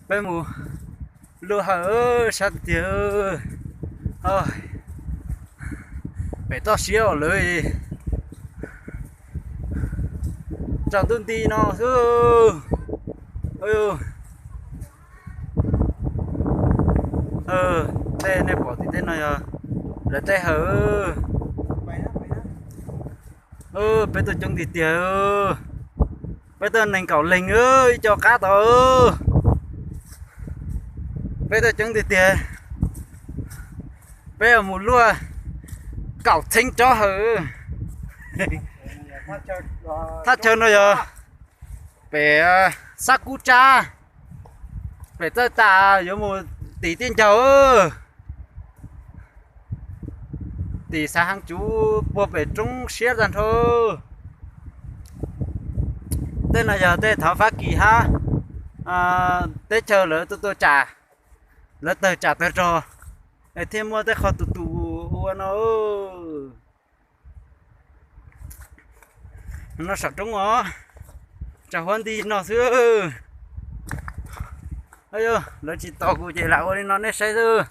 Peb mus luaj hawm sab tiag tiag. Pem toj siab os lawv. Tsaus ntuj nti no xwb. Tej nej pom tim teb no yog lawv tej hawm. Peb tuaj coob tiag tiag. Peb tuaj nees nkaum leeg ib co qab tod. Peb tuaj coob tiag tiag. Peb mus luaj kaum txheeb tsob hawm. Thaj chaw no yog pem Xab Kub Tsab, pem txawj tas yuav mus tim Tiaj Ncaug, tim xav Heev Tsuv puag pem roob siab tag nrho. Tej no yog tej thov Fab Kis hab teb chaws lawv tuaj tuaj tsam, lawv tawg tsam tawg rog es thiaj muaj tej qhov tus tus ua no. No saum roob os, tsam huab nti no xwb. Lawv tsis tos kuv ces lam ua li no nej saib xwb.